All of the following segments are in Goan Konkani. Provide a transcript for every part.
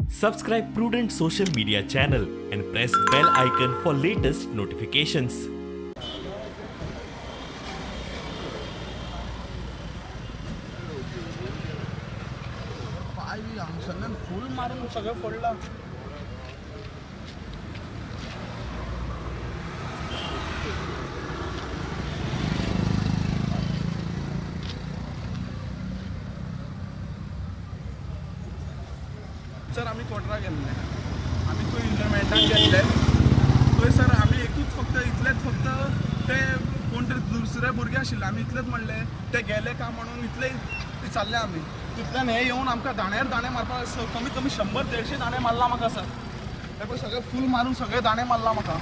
Subscribe Prudent Social Media channel and press bell icon for latest notifications. फुल मारून सगळं फोडलं. सर आमी कोटरा गेल्ले, आमी थंय इंजॉयमेंटाक गेल्ले. थंय सर आमी एकूच फक्त इतलेच फक्त ते कोण तरी दुसरे भुरगे आशिल्ले, आमी इतलेच म्हणले ते गेले का म्हणून इतले विचारले आमी. तितल्यान हे येवन आमकां दाण्यार दाणे मारपाक कमीत कमी 100-150 दाणे मारला म्हाका सर. ते पळय सगळे फूल मारून सगळे दाणे मारला म्हाका.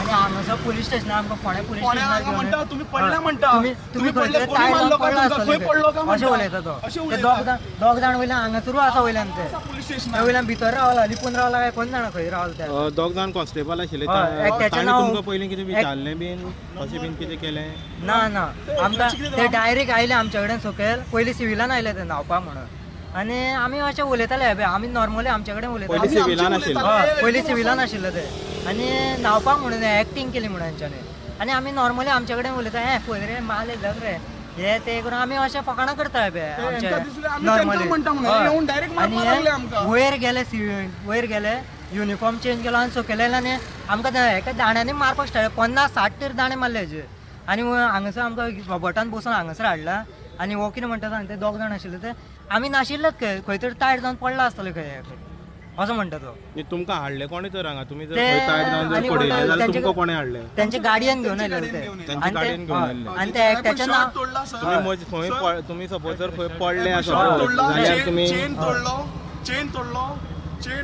आनी हांगासर पुलीस स्टेशनार आमकां फोंडें पुलीस स्टेशनार म्हणटा तुमी पडले म्हणटा, तुमी पडले कोणी मारलो काय तुमकां, खंय पडलो काय अशें उलयता तो. दोग जाण वयल्यान हांगासरूच आसा, वयल्यान ते पुलीस स्टेशनार वयल्यान भितर रावला, लिपून रावला काय कोण जाणा खंय रावला ते. दोग जाण कॉन्स्टेबल आशिल्ले, तांणी तुमकां पयलीं कितें विचारलें बीन अशें बीन कितें केलें? ना ना, आमकां ते डायरेक्ट आयले आमच्या कडेन सकयल. पयलीं सिविलान आयले ते न्हांवपाक म्हणून, आनी आमी अशें उलयताले आमी नॉर्मली आमच्या कडेन उलयताले. पयलीं सिविलान आशिल्ले ते, आनी न्हांवपाक म्हणून एक्टींग केली म्हणून हेंच्यांनी. आनी आमी नॉर्मली आमच्या कडेन उलयता, हें पळय रे माले जग रे हे ते करून आमी अशें फकाणां करता आमचे नॉर्मली. आनी वयर गेले, वयर गेले, युनिफॉर्म चेंज केलो आनी सकयल आयले आनी आमकां एका दाण्यांनी मारपाक स्टार्ट. 50-60 तरी दाणे मारले हेजे. आनी हांगासर आमकां रोबोटान बसून हांगासर हाडला. आनी हो कितें म्हणटा सांग, ते दोग जाण आशिल्ले ते आमी नाशिल्लेच खंय, खंय तरी तायट जावन पडला आसतले खंय असो म्हणटा तो. तुमकां हाडले कोणे तर हांगा? तुमी जर तायट जावन जर पडिल्ले जाल्यार तुमकां कोणे हाडले? तेंचे गाडयेन घेवन आयले ते. आनी ते एकट्याचें नांव तुमी तुमी सपोज जर खंय पडले आसत जाल्यार तुमी चेन तोडलो, चेन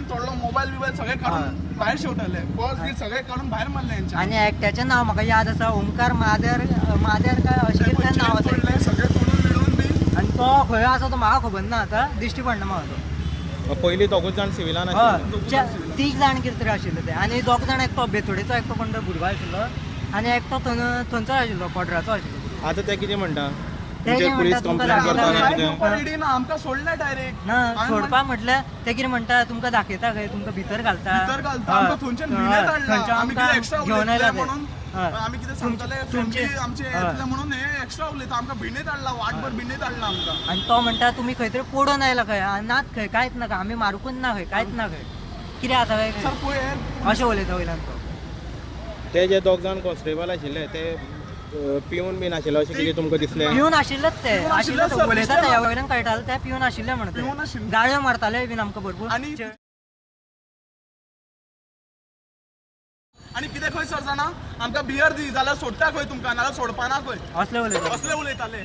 तोडलो, मोबायल बिबायल सगळे काडून भायर शेवटाले, पर्स बी सगळे काडून भायर मारले हेंच्या. आनी एकट्याचें नांव म्हाका याद आसा, ओंकार मादेर, मादेर काय अशें कितें नांव आसा. सगळे तोडून बिडून बी. आनी तो खंय आसा तो म्हाका खबर ना, आतां दिश्टी पडना म्हाका तो. पयलीं दोगूच जाण सिविलान आशिल्ले, तीग जाण कितें तरी आशिल्ले ते. आनी दोग जाण एकटो बेतोडेचो एकटो कोण तरी भुरगो आशिल्लो आनी एकटो थंयचो आशिल्लो, कोडराचो आशिल्लो. आतां ते कितें म्हणटा? पुलीस कंप्लेन करता आमकां सोडले डायरेक्ट ना सोडपा म्हटल्यार ते कितें म्हणटा, तुमकां दाखयता खंय, तुमकां भितर घालता, भितर घालता, आमकां थंयच्यान भिणेत हाडला. आमी कितें एक्स्ट्रा उलयतले म्हणून, आमी कितें सांगताले फॅमिली आमचे येतले म्हणून हे एक्स्ट्रा उलयता, आमकां भिणेत हाडला, वाटभर भिणेत हाडला आमकां. आनी तो म्हणटा तुमी खंय तरी पडून आयला खंय, नात खंय, कांयच नाका, आमी मारुकूच ना खंय, कांयच ना खंय, कितें आसा खंय अशें उलयता वयल्यान तो. ते जे दोग जाण कॉन्स्टेबल आशिल्ले ते पिवन बीन आशिल्ले अशें कितें तुमकां दिसलें? पिवन आशिल्लेच ते, आशिल्ले उलयता त्या वयल्यान कळटालें ते पिवन आशिल्ले म्हणून, गाळयो मारताले बीन आमकां भरपूर. आनी कितें खंय सर जाणा, आमकां बियर दी जाल्यार सोडटा खंय तुमकां, नाजाल्यार सोडपाना खंय, असले उलयताले, असले उलयताले.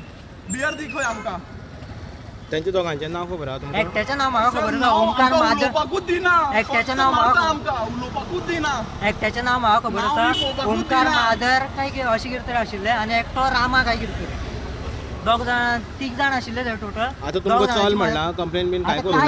बियर दी खंय आमकां. तेंच्या दोगांचें नांव खबर आसा तुमकां? एकट्याचें नांव म्हाका खबर आसा, ओंकार मादर. उलोवपाकूच दिना, एकट्याचें नांव आमकां उलोवपाकूच दिना. एकट्याचें नांव म्हाका खबर आसा, ओंकार मादर काय अशें कितें तरी आशिल्लें, आनी एकटो रामा काय कितें तरी. दोग जाण तीग जाण आशिल्ले ते टोटल. आतां तुमकां चल म्हणलां, कंप्लेन बीन कांय करूंक ना,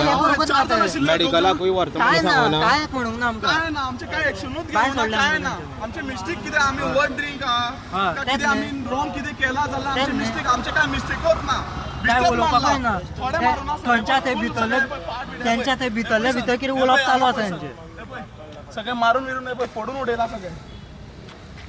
मेडिकलाकूय व्हरता म्हणून सांगूना, कांय म्हणूंक ना आमकां, कांय ना, आमचें कांय एक्शनूच घेवना, कांय ना. आमचें मिस्टेक कितें, आमी ओवर ड्रिंक आहा, कितें आमी रॉंग कितें केलां जाल्यार आमचें मिस्टेक, आमचें कांय मिस्टेकूच ना. काय उलोवपाकूय ना, थंयच्या थंय भितरले, तेंच्या थंय भितरले भितर कितें उलोवप चालू आसा तेंचें. सगळें मारून बिरून फोडून उडयला सगळें.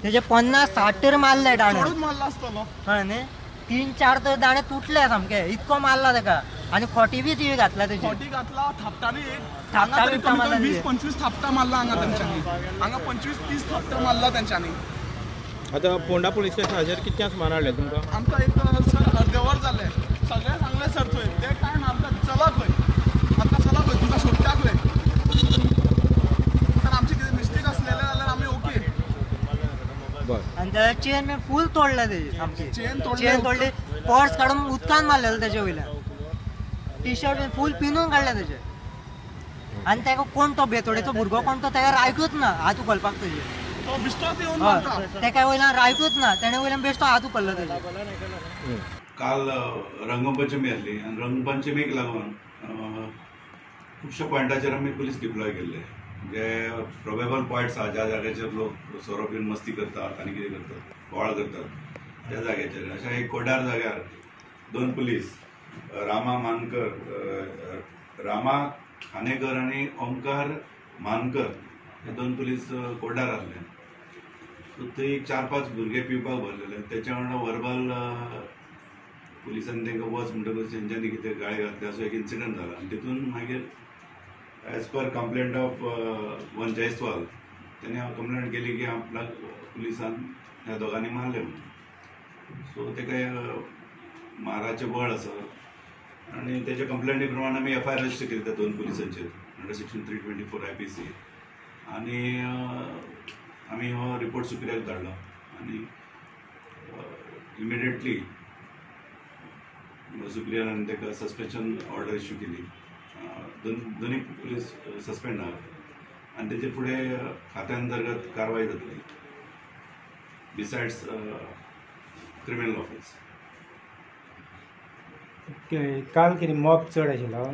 तेजे 50-60 तरी मारले दाणे, मारला आसतलो कळ्ळें न्ही. 3-4 तर दाणे तुटले सामके, इतको मारला तेका. आनी खोटी बी ती घातला तेजी, खोटी घातला, थापटांनी एक थापटा 20-25 थापटा मारला हांगा तेंच्यांनी, हांगा 25-30 थापटा मारला तेंच्यांनी. आतां फोंडा पुलीस स्टेशनाचेर कितक्या सुमार हाडले तुमकां? आमकां एक सर अर्दे वर जालें, सगळें सांगलें सर थंय, ते कांय ना, आमकां चला खंय, आमकां चला खंय, तुमकां सोडटा खंय. सर आमचें कितें मिस्टेक आसलेलें जाल्यार आमी ओके. आनी त्या चेन बी फूल तोडल्या तेजी सामकी, चेन तोडली, पर्स काडून उदकान मारलेलें तेजे वयल्यान, टी शर्ट बी फूल पिनून काडलें तेजें. आनी तेका कोण तो बेतोडेचो भुरगो कोण तो तेका रायकूच ना हात उखलपाक तेजेर, तो बेश्टोच येवन मारता तेका वयल्यान रायकूच ना, तेणें वयल्यान बेश्टो हात उखल्लो तेजेर. काल रंगपंचमी आसली आनी रंगपंचमीक लागून खुबश्या पॉयंटाचेर आमी पुलीस डिप्लॉय केल्ले, जे प्रोबेबल पॉयंट्स आसा, ज्या जाग्याचेर लोक सोरो पिवन मस्ती करतात आनी कितें करतात, बोवाळ करतात त्या जाग्याचेर. अशें एक कोडार जाग्यार 2 पुलीस रामा मानकर, रामा खानेकर आनी ओमकार मानकर हे 2 पुलीस कोर्टार आहले. सो थंय 4-5 भुरगे पिवपाक भरलेले, तेच्या वांगडा वर्बल पुलिसांनी तांकां वच म्हणटकूच तेंच्यांनी कितें गाळी घातली असो एक इन्सिडंट जाला. आनी तितून मागीर as per complaint of one Jaiswal तेणे कंप्लेंट केली की आपल्याक पुलिसान ह्या दोगांनी मारले म्हणून. सो तेका माराचें बळ आसा आनी तेच्या कंप्लेंटी प्रमाण आमी एफ I R register केली त्या 2 पुलिसांचेर अंडर सेक्शन 324 IPC. आनी आमी हो रिपोर्ट सुपिरियराक धाडलो आनी इमिडिएटली सुपिरियरान ताका सस्पेन्शन ऑर्डर इश्यू केली. दोनूय पुलीस सस्पेंड आहा आनी तेजे फुडें खात्या अंतर्गत कारवाय जातली बिसायड्स क्रिमिनल ऑफेन्स. काल कितें मॉब चड आशिल्लो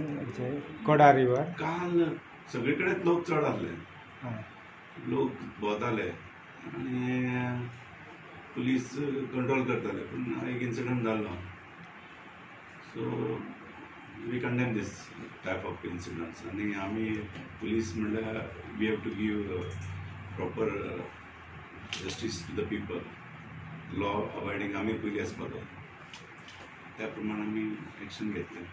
कोडा रिवर? काल सगळे कडेन लोक चड आसले, लोक भोंवताले आनी पुलीस कंट्रोल करताले, पूण एक इन्सिडंट जाल्लो. So we condemn this type of incidents आनी आमी पुलीस म्हणल्यार we have to give proper justice to the people, law abiding आमी पयलीं आसपाक जाय, त्या प्रमाण आमी एक्शन घेतलें.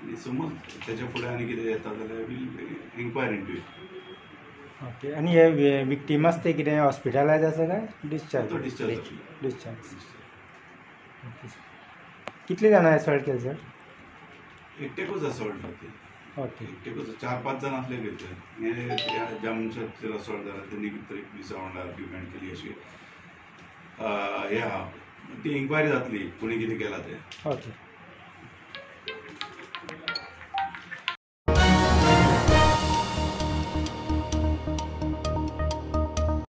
आनी समज तेच्या फुडें आनी कितें येता जाल्यार we'll inquire into it. Okay. आनी हे विक्टीम आसा ते कितें हॉस्पिटलायज आसा काय डिस्चार्ज? तो डिस्चार्ज. डिस्चार्ज. ओके. कितले जाणां असॉल्ट केले सर? एकटेकूच असॉल्ट जाते. ओके. एकटेकूच 4-5 जाण आसले भितर. ज्या मनशाचेर असॉल्ट जाला तेणी कितें तरी पुलिसा वांगडा आर्ग्युमेंट केली अशी हे आहा, ती इन्क्वायरी जातली कोणी कितें केलां तें. ओके.